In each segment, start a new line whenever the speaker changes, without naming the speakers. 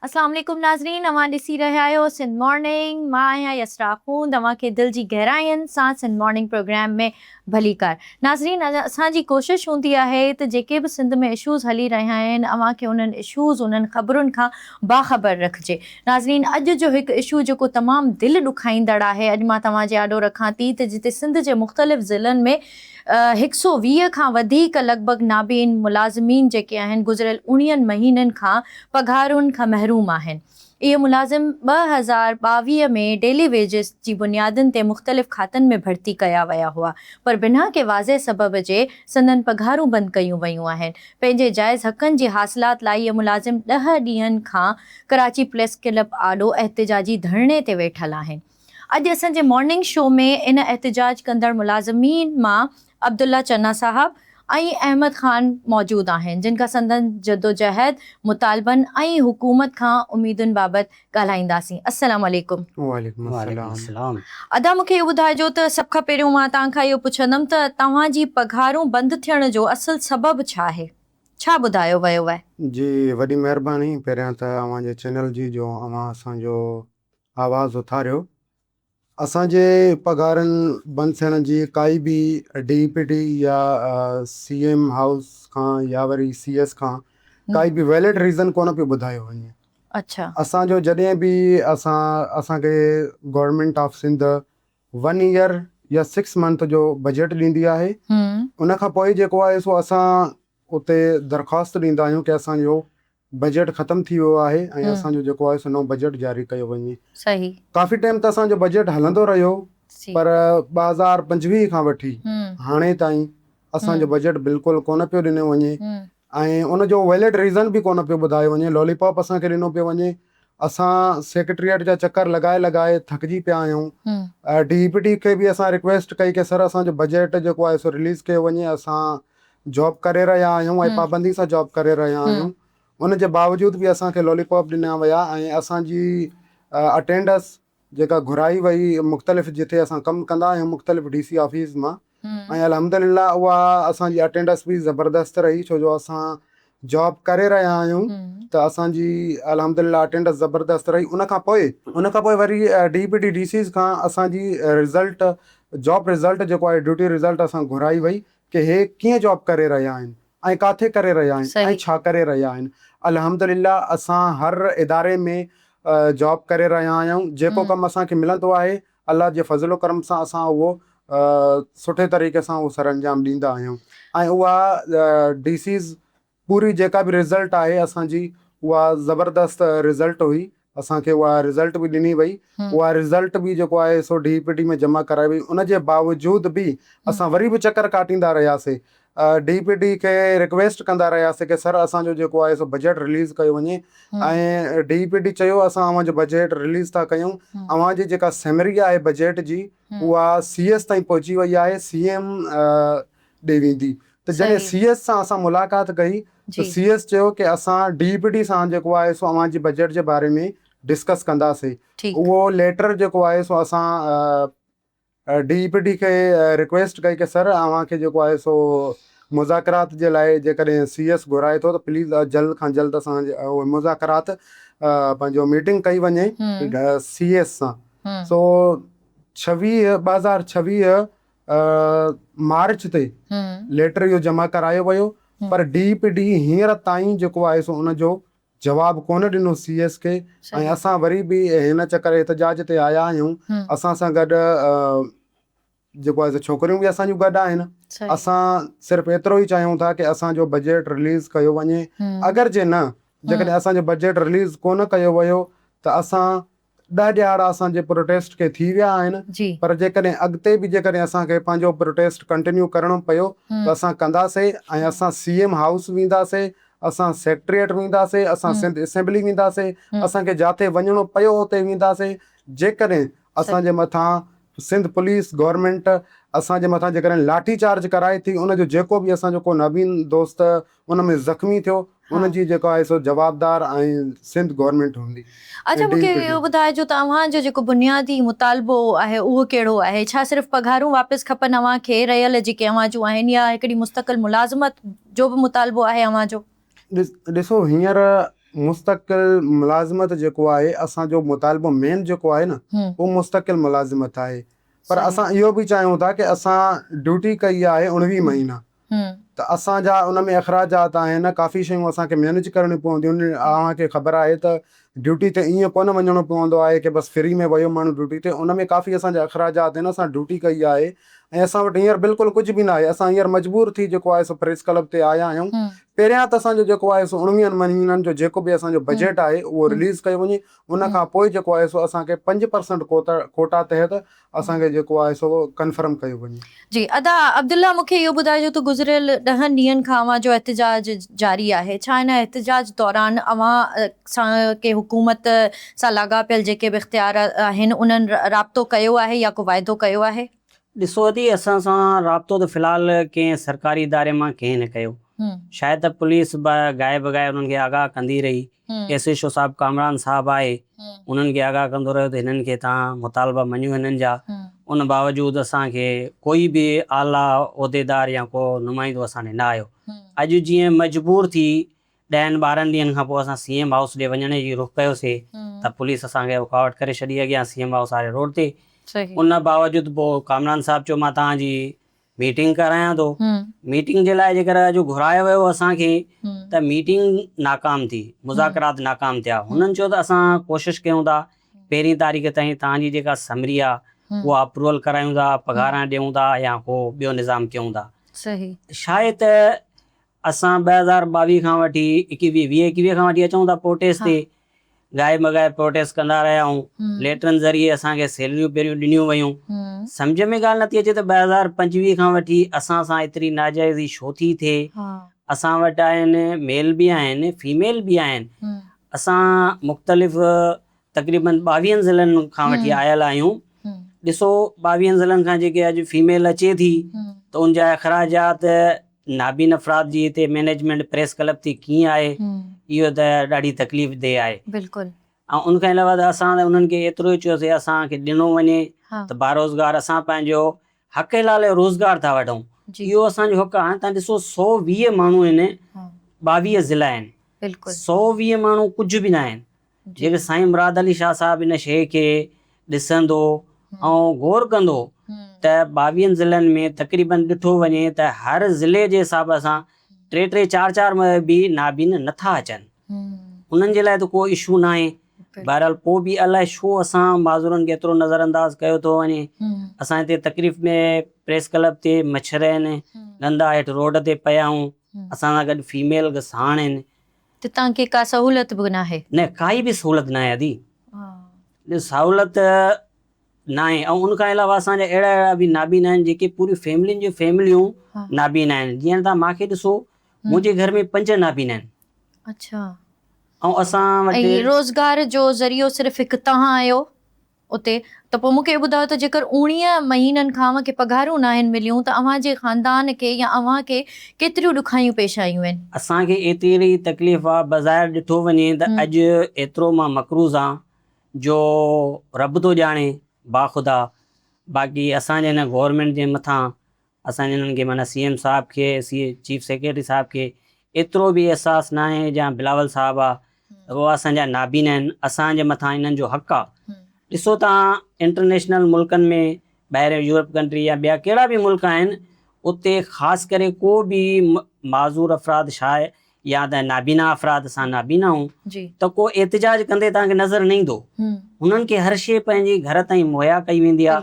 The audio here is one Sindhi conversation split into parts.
اسلام عليڪم ناظرين اوهان ڏسي رهيا آهيو سنڌ مارننگ مان آهيان يسرا آخوند اوهان کي دل جي گهراين سان سنڌ مارننگ پروگرام ۾ ڀليڪار ناظرين اسان جي ڪوشش هوندي آهي ته جيڪي به سنڌ ۾ اشوز هلي رهيا آهن اوهان کي انهن اشوز انهن خبرن کان باخبر رکجي ناظرين اڄ جو هڪ اشو جيڪو تمام دل ڏکائيندڙ آهي اڄ مان توهان جي آڏو رکان ٿي ته جتي سنڌ جي مختلف ضلعن ۾ هڪ سو 20 کان وڌيڪ لڳ ڀڳ نابين ملازمين جيڪي آهن گذريل اوڻيهن مهينن کان پگهارن کان محروم آهن. اهي ملازم 2022 ۾ ڊيلي ويجز جي بنيادن تي مختلف کاتن ۾ ڀرتي ڪيا ويا هئا پر بنا ڪنهن واضح سبب جي سندن پگهارون بند ڪيون ويون آهن. پنهنجي جائز حقن جي حاصلات لاء اهي ملازم 10 ڏينهن کان ڪراچي پريس ڪلب آڏو احتجاجي ڌرڻي تي ويٺل آهن. اڄ اسان جي مارننگ شو ۾ ان احتجاج ڪندڙ ملازمين مان عبدالله چنا صاحب ۽ احمد خان موجود آهن جن کان سندن جدوجهد، مطالبن ۽ حڪومت کان اميدن بابت ڳالهائينداسين. السلام عليڪم.
وعليڪم السلام.
ادا مون کي اهو ٻڌائجو ته سڀ کان پهريون مان توهان کان اهو پڇندم ته توهان جي پگهارون بند ٿيڻ جو اصل سبب ڇا آهي؟ ڇا ٻڌايو ويو آهي؟
جي وڏي مهرباني پهريان ته اوهان جي چينل جي جو اوهان اسان جو آواز اٿاريو. اسان جي پگهارن بند ٿيڻ جي ڪائي به ڊي پي ڊي يا سي ايم هائوس کان يا وري سي ايس کان ڪائي به ويلڊ ريزن ڪونه پيو ٻڌايو وڃي. اسان جو جڏهن به اسان اسان کي government of Sindh one year يا سڪس منٿ جو بجيٽ ڏيندي آهي ان کان پوء جيڪو آهي سو اسان اتي درخواست ڏيندا آهيون ڪي اسان جو بجيٽ ختم ٿي ويو آهي ۽ اسان جو جيڪو آهي سو نئون بجيٽ جاري ڪيو وڃي. ڪافي ٽائيم ته اسان جو بجيٽ هلندو رهيو پر 2025 کان وٺي هاڻي تائين اسان جو بجيٽ بلڪل ڪونه پيو ڏنو وڃي ۽ ان جو ويلڊ ريزن به ڪونه پيو ٻڌايو وڃي لولي پاپ اسان کي ڏنو پيو وڃي اسان سيڪريٽريٽ جا چڪر لڳائي لڳائي ٿڪجي پيا آهيون ڊي پي ٽي کي به اسان رڪويسٽ ڪئي ڪي سر اسان جو بجيٽ جيڪو آهي سو رليز ڪيو وڃي اسان جاب ڪري رهيا آهيون ۽ پابندي سان جاب ڪري رهيا آهيون ان جي باوجود به اسان کي لولي پاپ ڏنا ويا ۽ اسان جي اٽينڊس جيڪا گهرائي وئي مختلف جتي اسان ڪم ڪندا آهيون مختلف ڊي سي آفيس مان ۽ الحمد لله اها اسان جي اٽينڊس به زبردست رهي ڇو جو اسان جاب ڪري رهيا آهيون ته اسان جي الحمد لله اٽينڊس زبردست رهي ان کان پوء ان کان پوء وري D P T D Cs کان اسان جي رزلٽ جاب رزلٽ جيڪو آهي ڊيوٽي رزلٽ اسان گهرائي وئي ڪي هي ڪيئن جاب ڪري رهيا آهن ۽ ڪاٿي ڪري رهيا آهن ۽ ڇا ڪري رهيا آهن الحمدلله اسان هر اداري ۾ جاب ڪري رهيا آهيون جيڪو ڪم اسان کي ملندو آهي الله جي فضل و ڪرم سان اسان اهو سٺي طريقي سان اهو سرانجام ڏيندا آهيون ۽ اها ڊي سيز پوري جيڪا به رزلٽ آهي اسان جي اها زبردست رزلٽ هئي اسان کي اها رزلٽ به ڏني وئي اها رزلٽ به جيڪو آهي سو ڊي پي ڊي ۾ جمع ڪرائي وئي ان جي باوجود به اسان وري به چڪر ڪاٽيندا رهياسي ڊي پي ڊي کي رڪويسٽ ڪندا رهياسي ڪي سر اسان جو جيڪو آهي سو بجيٽ رليز ڪيو وڃي ۽ ڊي پي ڊي چيو اسان اوهان جو بجيٽ رليز ٿا ڪيون اوهان جي جيڪا سمري آهي بجيٽ جي اها سي ايس تائين پهچي وئي آهي سي ايم ڏي ويندي ته جڏهن سي ايس سان اسان ملاقات ڪئي ته سي ايس چيو ڪي اسان ڊي پي ڊي سان جيڪو آهي سو اوهان جي بجيٽ جي باري ۾ ڊسڪس ڪنداسي اهو ليٽر جيڪو آهي سو اسان ڊي پي ڊي کي رڪويسٽ ڪئي ڪي سر اوهان کي جيڪو آهي سو مذاڪرات جي لاء جيڪڏهن سي ايس گهرائي ٿو ته پليز جلد کان جلد اسان اهي مذاڪرات پنهنجو ميٽنگ ڪئي وڃي سي ايس سان سو 26 2026 مارچ تي ليٽر اهو جمع ڪرايو ويو پر ڊي پي ڊي هينئر تائين جيڪو آهي سو ان جو جواب ڪونه ڏنو سي ايس کي ۽ اسان وري به هن چڪر احتجاج تي آيا آهيون اسان سان گڏ جيڪو آهي سو ڇوڪريون به اسان جون گڏ آهن اسان صرف ايترو ئي چاهيون ٿا ڪي اسان جو بجيٽ رليز ڪيو وڃي اگر جي نه جيڪڏهن اسان جو بجيٽ رليز ڪونه ڪيو ويو ته اسان 10 ڏهاڙا اسان جي پروٽيسٽ کي ٿي ويا آهن پر جيڪڏهن اڳتي به جيڪڏهن اسان کي پنهنجو پروٽيسٽ ڪنٽينيو ڪرڻو پيو ته اسان ڪنداسي ۽ اسان سي ايم هائوس وينداسي اسان سيڪريٽريٽ وينداسي اسان سنڌ اسيمبلي وينداسي اسان کي جاٿي وڃڻو پيو اتي وينداسي جيڪڏهن اسان جي مٿان سنڌ پوليس گورنمينٽ اسان جي مٿان جيڪڏهن لاٺي چارج ڪرائي ٿي ان جو جيڪو به اسان جو ڪو نوين دوست ان ۾ زخمي ٿيو ان جي جيڪو آهي سو جوابدار ۽ سنڌ گورنمينٽ هوندي.
اڇا مون کي اهو ٻڌائجو ته اوهان جو جيڪو بنيادي مطالبو آهي اهو ڪهڙو آهي؟ ڇا صرف پگهارون واپس کپن اوهان کي رهيل جيڪي اوهان جون آهن يا هڪڙي مستقل ملازمت جو به مطالبو آهي اوهان جو؟
ڏسو هينئر مستقل ملازمت جيڪو آهي اسان جو مطالبو مين جيڪو آهي نه اهو مستقل ملازمت آهي پر اسان اهو به چاهيون ٿا ڪي اسان ڊيوٽي ڪئي آهي 19 مهينا ته اسان جا ان ۾ اخراجات آهن ڪافي شيون اسان کي مينيج ڪرڻيون پونديون آهن اوهان کي خبر آهي ته ڊيوٽي تي ائين ڪونه وڃڻو پوندو آهي ڪي بس فري ۾ ويو ماڻهو ڊيوٽي تي ان ۾ ڪافي اسان جا اخراجات آهن اسان ڊيوٽي ڪئي آهي ۽ اسان وٽ هينئر بلڪل ڪجهه به ناهي اسان هينئر مجبور ٿي جيڪو آهي سو پريس ڪلب تي آيا آهيون پهريان ته اسان جو جيڪو آهي سو اڻويهن مهينن جو جيڪو به اسان جو بجيٽ آهي اهو رليز ڪيو وڃي ان کان پوء جيڪو آهي سو اسان کي 5% ڪوٽا تحت اسان کي جيڪو آهي سو ڪنفرم ڪيو وڃي.
جي ادا عبدالله مون کي اهو ٻڌائجو ته گذريل ڏهن ڏينهن کان اوهان جو احتجاج جاري آهي ڇا ان احتجاج دوران اوهان سان ڪي حڪومت سان لاڳاپيل جيڪي به اختيار آهن انهن رابطو ڪيو آهي يا ڪو واعدو ڪيو آهي؟
ڏسو ادي اسان سان رابطو ته في الحال ڪنهن سرڪاري اداري مان ڪنهن نه ڪيو شايد ته پوليس به گاهي بگاهي انهن کي آگاهه ڪندي رهي ايس ايڇ او صاحب ڪامران صاحب آهي انهن کي آگاهه ڪندو رهيو ته هنن کي توهان مطالبا مڃيو هنن جا ان باوجود اسان کي ڪوئي به اعليٰ عهديدار يا ڪو نمائندو اسان ڏي نه آيو اڄ جيئن مجبور ٿي ڏهن ٻارهن ڏينهن کان پوء اسان سي ايم هائوس ڏي وڃڻ جي رخ ڪيوسي ته پوليس اسان کي رڪاوٽ ڪري ڇڏي اڳيان سي ايم هائوس واري روڊ تي ان باوجود پوء ڪامران صاحب چيو مان توهان جي ميٽنگ ڪرايان ٿو ميٽنگ جي لاء جيڪر اڄ گهرايو ويو اسان کي ته ميٽنگ ناڪام ٿي مذاڪرات ناڪام ٿيا هنن چيو ته اسان ڪوشش ڪيون ٿا پهرين تاريخ تائين توهان جي جيڪا سمري آ اها اپروول ڪرايون ٿا پگهاران ڏيون ٿا يا ڪو ٻيو نظام ڪيون ٿا شايد ته اسان 2022 کان وٺي ايڪويهه ويهه ايڪويهه کان وٺي اچون ٿا پروٽيسٽ تي گاهي بگاهي پروٽيسٽ ڪندا رهيا آهيون ليٽرن ذريعي اسان کي سيلريون پهريون ڏنيون ويون سمجهه ۾ ڳالهه نٿي اچي ته 2025 کان وٺي اسان سان ايتري ناجائزي ڇو ٿي ٿئي اسان وٽ آهن ميل به آهن فيميل به آهن اسان مختلف تقريبن ٻاويهن ضلعن کان وٺي آيل آهيون ڏسو ٻاويهن ضلعن کان جيڪي اڄ فيميل اچي ٿي ته ان جا اخراجات نابين افراد جي هتي مينيجمينٽ پريس ڪلب تي ڪيئن آهي اهو ته ڏاڍي تڪليف ده آهي
بلڪل
۽ ان کان علاوه ته اسان ته انهن کي ايترو ئي چيوسي اسان کي ڏنو وڃي ته باروزگار اسان پنهنجو حق حلال جو روزگار ٿا وٺون اهو اسان جو حق آهي تان ڏسو 120 ماڻهو آهن 22 ضلع آهن 120 ماڻهو ڪجهه به نه آهن جيڪڏهن سائين مراد علي شاهه صاحب ان شيء کي ڏسندو ۽ غور ڪندو ته ٻاويهن ضلعن ۾ تقريبن ڏٺو وڃي ته هر ضلعي جي حساب سان ٽي ٽي چار چار به نابين نٿا اچن انهن جي لاء ته ڪو اشو ناهي بهرحال پوء به الائي ڇو اسان معذورن کي ايترو نظر انداز ڪيو ٿو وڃي اسان هتي تڪليف ۾ پريس ڪلب تي مڇر آهن گندا هيٺ روڊ تي پيا آهيون اسان سان گڏ فيميل ساڻ آهن
ته توهان کي ڪا سهولت به ناهي.
نه ڪائي به سهولت ناهي ادي. سهولت ناهي ۽ ان کان علاوه اسان جا اهڙا اهڙا به نابين آهن جيڪي پوري فيملين جون فيمليون نابين آهن جيئن توهان مان کي ڏسو منهنجي گهر ۾ پنج نابين آهن.
اڇا.
۽ اسان وٽ.
۽ روزگار جو ذريعو صرف هڪ توهان آهيو؟ اتي ته پوء مون کي اهو ٻڌايو ته جيڪر اوڻيهه مهينن کان اوهان کي پگهارون ناهن مليون ته اوهان جي خاندان کي يا اوهان کي ڪيتريون ڏکايون پيش آيون آهن؟
اسان کي ايتري تڪليف آ، بظاهر ڏٺو وڃي ته اڄ ايترو مان مقروض آن جو رب ٿو ڄاڻي باخدا، باقي اسان جي هن گورنمينٽ جي مٿان اسان جي انهن کي معنيٰ سي ايم صاحب کي سي چيف سيڪريٽري صاحب کي ايترو به احساس ناهي جا بلاول صاحب آ هو اسان جا نابين آهن اسان جي مٿان انهن جو حق آ ڏسو تان انٽرنيشنل ملڪن ۾ ٻاهر يورپ ڪنٽري يا ٻيا ڪهڙا به ملڪ آهن اتي خاص ڪري ڪو به معذور افراد شايع يا ته نابينا افراد اسان نابينا آهيون ته ڪو احتجاج ڪندي توهان کي نظر نه ايندو هنن کي هر شيء پنهنجي گهر تائين مهيا ڪئي ويندي آ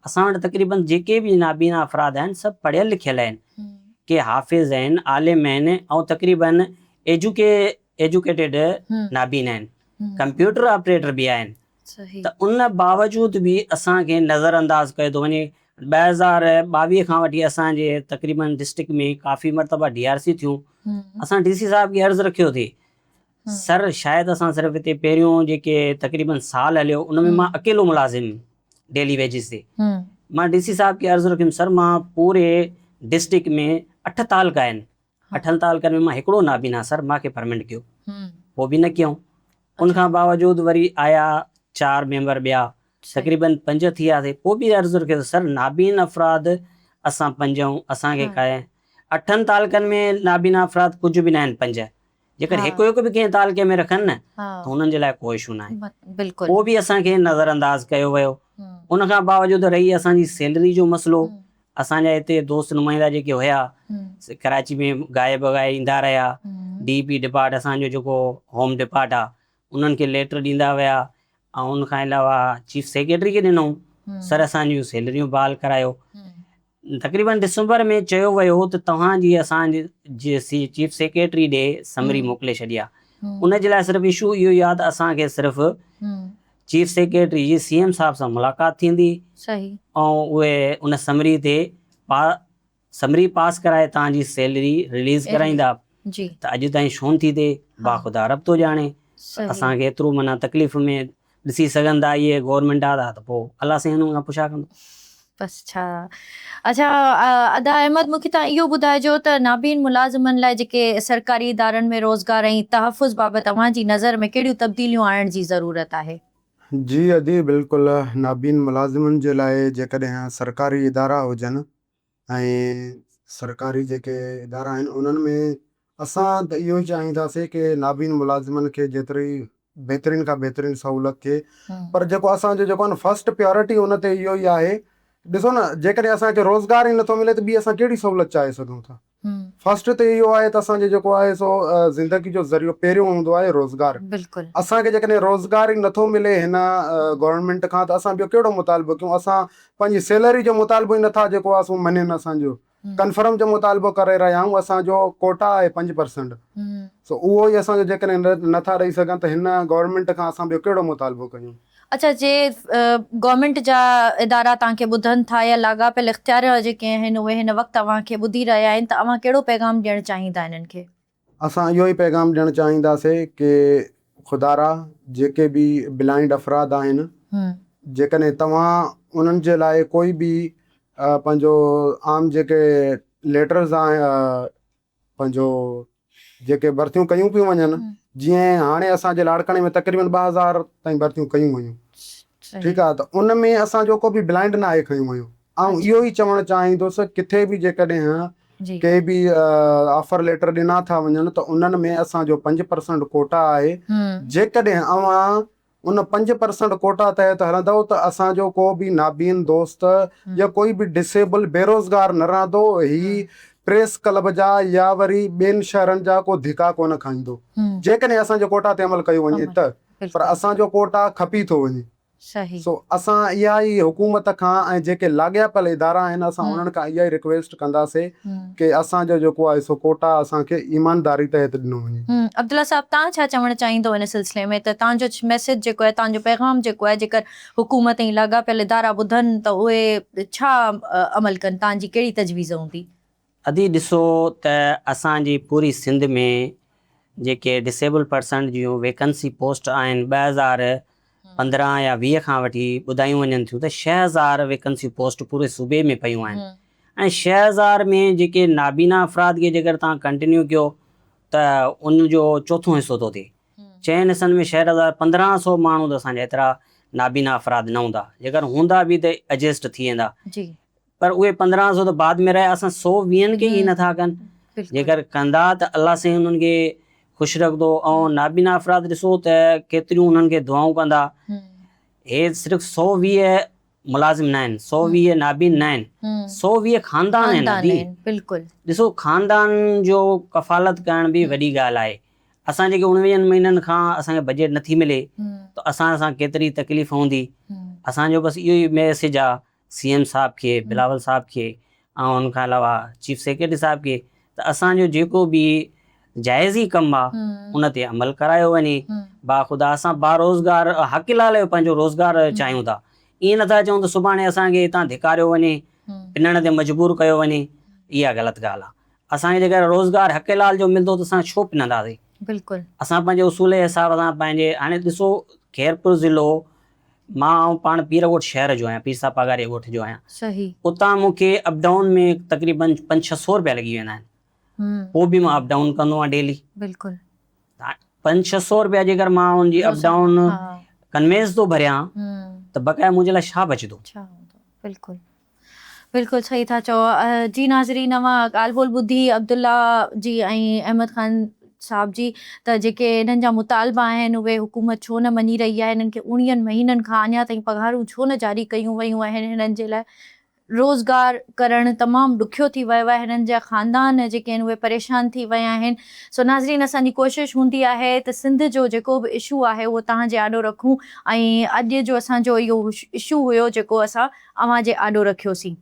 اسان وٽ تقريبن جيڪي به نابينا افراد آهن سڀ پڙهيل لکيل آهن، ڪي حافظ آهن، عالم آهن ۽ تقريبن ايجوڪيٽيڊ نابينا آهن، ڪمپيوٽر آپريٽر به آهن ته ان باوجود به اسان کي نظر انداز ڪيو ٿو وڃي. 2022 کان وٺي اسان جي تقريبن ڊسٽرڪٽ ۾ ڪافي مرتبا ڊي آر سي ٿيون، اسان ڊي سي صاحب کي عرض رکيو ٿي سر شايد اسان صرف هتي پهريون جيڪي تقريبن سال هليو ان ۾ مان اڪيلو ملازم ڊيلي ويجز تي مان ڊي سي صاحب کي عرض رکيم سر مان پوري ڊسٽرڪٽ ۾ 8 تعلقا آهن 8 تعلقن ۾ مان هڪڙو نابينا سر مان کي پرمنٽ ڪيو پوء به نه ڪيائون ان کان باوجود وري آيا 4 ميمبر ٻيا تقريبن 5 ٿي وياسي پوء به عرض رکيو سر نابين افراد اسان 5 آهيون اسان کي ڪائي 8 تعلقن ۾ نابينا افراد ڪجهه به ناهن 5 جيڪر هڪ هڪ به ڪنهن تعلقي ۾ رکن نه ته انهن جي لاء ڪو اشو ناهي پوء به اسان کي نظر انداز ڪيو ويو ان کان باوجود رهي اسان جي سيلري جو مسئلو اسان جا هتي دوست نمائندا جيڪي هيا ڪراچي ۾ گاهي بگاهي ايندا رهيا ڊي پي ڊپارٽ اسان جو جيڪو هوم ڊپارٽ آ انهن کي ليٽر ڏيندا ويا ۽ ان کان علاوه چيف سيڪريٽري کي ڏنو سر اسان جون سيلريون بحال ڪرايو تقريبن ڊسمبر ۾ چيو ويو ته توهان جي اسان جي چيف سيڪريٽري ڏي سمري موڪلي ڇڏي آ ان جي لاء صرف اشو اهو ئي آ ته اسان کي صرف چيف سيڪريٽري جي سي ايم صاحب سان ملاقات ٿيندي ۽ اهي ان سمري تي سمري پاس ڪرائي توهان جي سيلري رليز ڪرائيندا ته اڄ تائين ڇو نٿي ٿئي باخدا رب ٿو ڄاڻي اسان کي ايترو معنيٰ تڪليف ۾ ڏسي سگهن ٿا اهي گورنمينٽ آ ته پوء الله سائين انهن کان پڇا ڪندو.
بس ڇا اڇا ادا احمد مونکي توهان اهو ٻڌائجو ته نابين ملازمن لاء جيڪي سرڪاري ادارن ۾ روزگار ۽ تحفظ بابت اوهان جي نظر ۾ ڪهڙيون تبديليون آڻڻ جي ضرورت آهي؟
جي ادي بلڪل نابين ملازمن جي لاء جيڪڏهن سرڪاري ادارا هجن ۽ سرڪاري جيڪي ادارا آهن انهن ۾ اسان ته اهو ئي چاهينداسين ڪي نابين ملازمن کي جيتري بهترين کان بهترين سهولت ٿئي پر جيڪو اسان جو جيڪو آهي نه فرسٽ پيورٽي ان تي اهو ئي آهي ڏسو نه جيڪڏهن اسان کي روزگار ئي نٿو ملي ته ٻي اسان ڪهڙي سهولت چاهي سگهون ٿا فرسٽ تي اهو آهي ته اسان جو جيڪو آهي سو زندگي جو ذريعو پهريون هوندو آهي روزگار اسان کي جيڪڏهن روزگار ئي نٿو ملي هن گورنمينٽ کان ته اسان ٻيو ڪهڙو مطالبو ڪيون اسان پنهنجي سيلري جو مطالبو ئي نٿا جيڪو آهي سو مڃين اسان جو ڪنفرم جو مطالبو ڪري رهيا آهيون اسان جو ڪوٽا آهي 5% سو اهو ئي اسان جو جيڪڏهن نٿا ڏئي سگهن ته هن گورنمينٽ کان اسان ٻيو ڪهڙو مطالبو ڪيون.
اڇا جي گورنمينٽ جا ادارا توهان کي ٻڌن ٿا يا لاڳاپيل اختيار جيڪي آهن اهي هن وقت اوهان کي ٻڌي رهيا آهن ته اوهان ڪهڙو پيغام ڏيڻ چاهيندا انهن کي؟
اسان اهو ئي پيغام ڏيڻ چاهينداسي ڪي خدارا جيڪي به بلائنڊ افراد آهن جيڪڏهن توهان انهن جي لاء ڪوئي به پنهنجو عام جيڪي ليٽرز آهن پنهنجو جيڪي ڀرتيون ڪيون پيون وڃن جيئن هاڻي اسان جي لاڙڪاڻي ۾ تقريبن 2000 تائين ڀرتيون ڪيون ويون ٺيڪ آ ته ان ۾ اسان جو ڪو به بلائنڊ نه آهي کنيو ويو آئون اهو ئي چوڻ چاهيندس ڪٿي به جيڪڏهن ڪي به آفر ليٽر ڏنا ٿا وڃن ته انهن ۾ اسان جو 5% ڪوٽا آهي جيڪڏهن اوهان ان 5% ڪوٽا تحت هلندؤ ته اسان جو ڪو به نابين دوست يا ڪوئي به ڊسيبل بيروزگار نه رهندو، هي پريس ڪلب جا يا وري ٻين شهرن جا ڪو ڌڪا ڪونه کائيندو جيڪڏهن اسان جي ڪوٽا تي عمل ڪيو وڃي ته پر اسان جو ڪوٽا کپي ٿو وڃي. سو اسان اها ئي حڪومت کان ۽ جيڪي لاڳاپيل ادارا آهن اسان انهن کان اها ئي رڪويسٽ ڪنداسي ڪي اسان جو جيڪو آهي سو ڪوٽا اسان کي ايمانداري تحت ڏنو وڃي.
عبدالله صاحب توهان ڇا چوڻ چاهيندو ان سلسلي ۾ ته توهان جو ميسيج جيڪو آهي توهان جو پيغام جيڪو آهي جيڪر حڪومت ۽ لاڳاپيل ادارا ٻڌن ته اهي ڇا عمل ڪن توهان جي ڪهڙي تجويز هوندي؟
ادي ڏسو ته اسان جي پوري سنڌ ۾ جيڪي ڊسيبل پرسن جون ويڪنسي پوسٽ آهن 2015 يا 20 کان وٺي ٻڌايون وڃن ٿيون ته 6000 ويڪنسي پوسٽ پوري صوبي ۾ پيون آهن ۽ 6000 ۾ جيڪي نابينا افراد کي جيڪر توهان ڪنٽينيو ڪيو ته ان جو چوٿون حصو ٿو ٿئي چئن حصن ۾ 6000 1500 ماڻهو ته اسان جا ايترا نابينا افراد نه هوندا جيڪر هوندا به ته ايڊجسٽ ٿي ويندا. پر اهي 1500 ته بعد ۾ رهيا اسان سو ويهن کي ئي نٿا ڪن جيڪر ڪندا ته الله سائين انهن کي خوش رکندو ۽ نابينا افراد ڏسو ته ڪيتريون انهن کي دعائون ڪندا هي صرف 120 ملازم نه آهن 120 نابين نه آهن 120 خاندان آهن ادي
بلڪل
ڏسو خاندان جو ڪفالت ڪرڻ به وڏي ڳالهه آهي اسان جيڪي 19 مهينن کان اسان کي بجيٽ نٿي ملي ته اسان سان ڪيتري تڪليف هوندي اسان جو بس اهو ئي ميسيج آهي سي ايم صاحب کي، بلاول صاحب کي ۽ ان کان علاوه چيف سيڪريٽري صاحب کي ته اسان جو جيڪو به جائز ئي ڪم آ ان تي عمل ڪرايو وڃي باخدا اسان باروزگار حق لال جو پنهنجو روزگار چاهيون ٿا ائين نٿا چئون ته سڀاڻي اسان کي هتان ڌڪاريو وڃي پنڻ تي مجبور ڪيو وڃي اها غلط ڳالهه آ اسان کي جيڪر روزگار حق لال جو ملندو ته اسان ڇو پننداسين
بلڪل
اسان پنهنجي اصول جي حساب سان پنهنجي هاڻي ڏسو خيرپور ضلعو مان آئون پاڻ پير ڳوٺ شهر جو آهيان، پير صاحب پاڳاري ڳوٺ جو آهيان.
صحيح.
اتان مون کي اپ ڊائون ۾ تقريبن پنج ڇهه سو روپيا لڳي ويندا آهن. پوء به مان اپ ڊائون ڪندو آهيان ڊيلي.
بلڪل.
پنج ڇهه سو روپيا جيڪر مان ان جي اپ ڊائون ڪنوينس ٿو ڀريان ته بقايا منهنجي لاء ڇا بچندو؟
ڇا هوندو؟ بلڪل بلڪل صحيح ٿا چئو. جي ناظرين اوهان ڳالهه ٻولهه ٻڌي عبدالله جي ۽ احمد خان صاحب جي ته جيڪي انهن جا مطالبا آهن اهي حڪومت ڇو نه مڃي رهي آهي، انهن کي اوڻيهن مهينن کان اڃا تائين پگهارون ڇو نه جاري ڪيون ويون آهن، هنن جي لاء روزگار ڪرڻ تمام ڏکيو ٿي ويو آهي، هنن جا خاندان جيڪي آهن اهي پريشان ٿي ويا آهن. سو ناظرين اسان جي ڪوشش هوندي آهي ته سنڌ جو جيڪو به اشو آهي اهو توهان جي آڏو رکون ۽ اڄ جو اسان جو اهو اشو هيو جيڪو اسان اوهان جي آڏو رکيوسين.